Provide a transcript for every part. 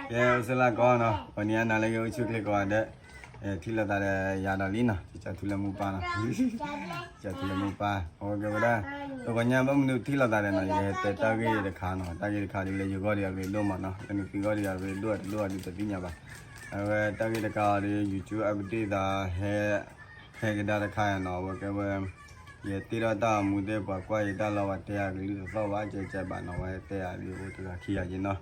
ကဲ အိၣ်ဆူၣ်လၢကီၢ်နီၤ, ပှၤနံၤအါနၤလၢကအိၣ်ဆူၣ်ချ့ကိးဂၤဒဲး, ထံၣ်လိာ်သးဒီးယၤဒီးလံနီၤ, ကစၢ်ထူလၢမူပၢ်နီၤ, ကစၢ်ထူလၢမူပၢ်, အဝဲကဲဝဲဒၣ်, ပှၤကညီဘၣ်မနုၤထံၣ်လိာ်သးဒီးနီၤ, ယဟဲတဲတၢ်ဂ့ၢ်တခါနီၤ, တၢ်ဂ့ၢ်တခါဒ်လၢယဂီၢ်ဒီးအရ့ဒိၣ်မးနီၤ, လၢနသုဂီၢ်ဒီးအရ့ဒိၣ်တဒိၣ်အီၤဒ်တသ့ၣ်ညါဘၣ်, အဝဲတၢ်ဂ့ၢ်တခါအီၤဒီး YouTube update သးဟဲ ဟဲကဒါတခါနီၤ, အဝဲကဲဝဲ, ယတ့ထီၣ်တၢ်အိၣ်မူသ့ၣ် ပှၤကွၢ်ယတၢ်လီၤ ပှၤတဲယၤကလုၢ်တသီၣ်ဘၣ် ကဲကဲဘၣ်နီၤ, ဝဲဟဲတဲယၤဒ်အိၣ်တဂၤခံဂၤယဲနီၤ,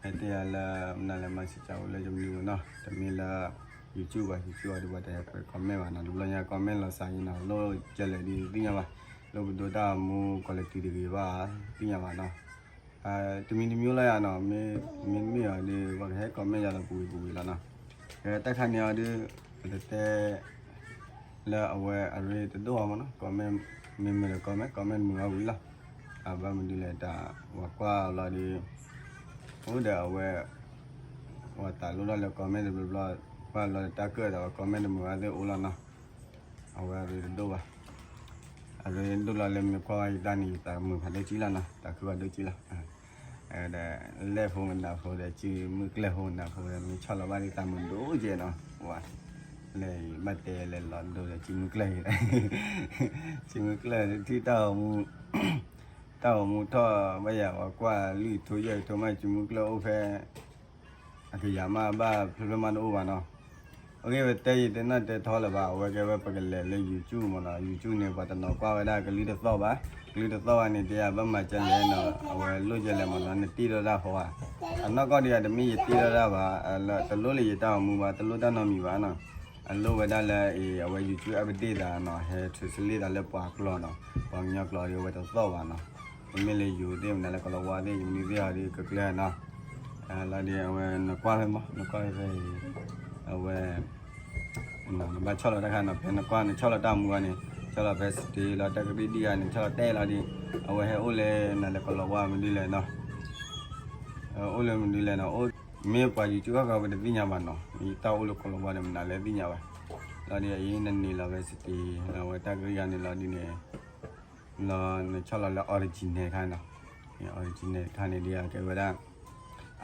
ဟဲတဲယၤလၢ မနုၤလဲၣ် မၤစံးကၢဝဲလၢယမနုၤနီၤ, တမ့ၢ်လၢ YouTube ဘၣ်, YouTube အီၤဒ်ပှၤတဟဲပှဲၤ comment ဘၣ်နီၤ, တဘျီညါ comment လီၤစှၤယဲနီၤ, လိၣ်ကဲလဲၣ်ဒ်သ့ၣ်ညါဘၣ်, လိၣ်ပဒိတၢ်အိၣ်မူ quality တဂ့ၤဘၣ် သ့ၣ်ညါဘၣ်နီၤ တမံၤတမံၤလၢယၤနီၤ, မ့မ့ၢ်အီၤဒီး ပှၤကဟဲ comment ယၤလီၤပူၤပူၤလီၤနီၤ, တၢ်ခါန့ၣ်အီၤဒီး ပတတဲ လၢအဝဲအရ့တဒိၣ်အီၤမးနီၤ, comment မ့ၢ်မုာ်ဒီး comment, comment မုာ်အီၤဝံၤလီၤ, အဘၣ်မနုၤလဲၣ် တၢ်ပှၤကွၢ်လီၤဒီး အိၣ်ဒီးအဝဲ ပှၤသးလိၣ်ထီၣ်လၢ comment တဘျီဘျီ, ကွၢ်လီၤဒီးတၢ်ကၢၣ်ဒီး comment တမုာ်အီၤသ့ၣ်အိၣ်လီၤနီၤ, အဝဲအရ့တဒိၣ်ဘၣ် အရ့ဒိၣ်လီၤလၢမ့ၢ်ကွၢ်ဝဲယတၢ်န့ၣ် ယသးမုာ်ဖးဒိၣ်ကံလီၤနီၤ, သးခုဖးဒိၣ်ကံလီၤ, ဒီး လဲၣ်ဖိမနုၤဖိဒီး စုမုၢ်ကျၢၢ်ဖိမနုၤဖိဒီး မ့ၢ်ဆီၣ်လီၤဘၣ်ဒ်သးမုာ်ဒိၣ်ကဲနီၤ, ဝဲ လဲၣ်ဘၣ်တဲလဲၣ်လီၤဒိဒီး စုမုၢ်ကျၢၢ်, စုမုၢ်ကျၢၢ်ထံၣ်တၢ်အိၣ်မူ, တၢ်အိၣ်မူထီၣ်ဘၣ်ယၤ ပှၤကွၢ်လွံၢ်ထိယဲၢ်ထိမး စုမုၢ်ကျၢၢ်အိၣ်ဖဲ အကယၤမးဘၣ်ဖျၢၣ်ဖျၢၣ်မးတအိၣ်ဘၣ်နီၤ, အဂ့ၢ်ဝဲတဲယတဲနီၢ်တဲထီလၢၤဘၣ်, အဝဲကဲဝဲပကလဲၤလၢ YouTube မးနီၤ, YouTube န့ၣ် ပှၤတနီၤကွၢ်ဝဲဒၣ်ကလုၢ်တသီၣ်ဘၣ်, ကလုၢ်တသီၣ်ဘၣ်န့ၣ် တဲယၤဘၣ်မၤကဲလဲၣ်နီၤ, အဝဲလိၣ်ကဲလဲၣ်မးနီၤ, နတ့ထီၣ်တၢ်ဖိဧါ, အနီၢ်ကီၢ်ဒံးဧါ တမ့ၢ်ယတ့ထီၣ်တၢ်ဘၣ်, တလိၣ်လၢယတၢ်အိၣ်မူဘၣ်, တလိၣ်တၢ်နီတမံၤဘၣ်နီၤ, အလိၣ်ဝဲဒၣ်လၢအံၤ အဝဲ YouTube update သးနီၤ, ဟဲ translate သးလၢပှၤကျိာ်နီၤ, ပှၤကညီကျိာ်ဒီးအဝဲတသီၣ်ဘၣ်နီၤ, ပမ့ၢ်လၢယိၤသ့ၣ်မနုၤလၢကလီၤဝါသ့ၣ် ယမနုၤသ့ၣ်အီၤဒီးကကျဲနီၤ, လီၤဒီးအဝဲနကွၢ်ဖဲမး နကွၢ်ဖဲဖဲအံၤ, အဝဲ နဘၣ်ဆီၣ်လီၤတၢ်ခါနီၤ, ဖဲနကွၢ်နဆီၣ်လီၤတၢ်မူဂၤန့ၣ် ဆီၣ်လီၤဖဲ စတ့လီၤ တၢ်ကဘံၣ်ဒံၣ်ဂၤန့ၣ် ဆီၣ်လီၤတဲလီၤဒီး အဝဲဟဲအိၣ်လၢနလဲၤကလီၤဝါမနုၤလဲၣ်နီၤ, အိၣ်လၢမနုၤလဲၣ်နီၤ, အိၣ် မ့ၢ်ပှၤ YouTube ဃီဃီပတသ့ၣ်ညါဘၣ်နီၤ, ယတၢ်အိၣ်လၢကလီၤဝါန့ၣ် မနုၤလဲၣ်သ့ၣ်ညါဘၣ်, လီၤဒီးအံၤနန့ၢ်လီၤဖဲ စတ့ လီၤဝဲတၢ်ကဘံၣ်ဂၤန့ၣ်လီၤဒ်န့ၣ် လီၤနဆီၣ်လီၤလၢ original ခါနီၤ, original ခါန့ၣ်ဒ်အကဲဝဲဒၣ်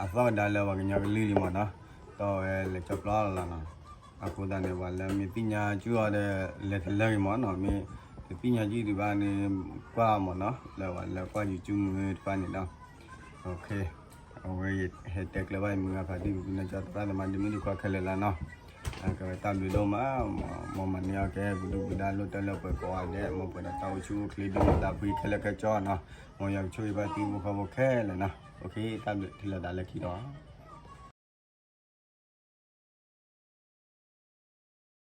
အသီၣ်ကဒါလၢပှၤကညီကလုၢ်လံမးနီၤ, တီၢ်ဝဲလဲၤကၠီပျီလီၤနီၤ, အဃိသတးန့ၣ် ပှၤလၢမ့ၢ်သ့ၣ်ညါကၠူအီၤဒီး လဲၤတလၢဂ့ၤမးနီၤ, မ့ၢ်တသ့ၣ်ညါကၠူဒံးဘၣ်န့ၣ် ကွၢ်မးနီၤ, လၢပှၤလၢကွၢ် YouTube မုၢ်တဖၣ်န့ၣ်နီၤ, အဝဲယဟဲတဲကျၢၤဘၣ်ယမုၢ်ဂၤဖးဒိၣ် ပပူၤနီၤ ကၠီသရၣ်သမါ ဒ့မုၣ်ဒ့ခွါခဲလၢာ်လၢနီၤ, ကဲဝဲတၢ်ဘျုးဒိၣ်မး, မ်မၤန့ၢ်အီၤကဲ ပူၤဒုၣ်ပူၤဒါလိၣ်တၢ်လၢပှဲၤကိးဂၤဒဲး, မ်ပှဲၤဒီးတၢ်အိၣ်ဆူၣ်အိၣ်ချ့ဒိၣ်မးသးဖှံခဲလၢာ်ခဲဆ့နီၤ, မ်ယွၤကဆိၣ်ဂ့ၤဘၣ်သုဖိဃီဖိခဲလၢာ်နီၤ, ထံၣ်လိာ်သးလၢခံဒီး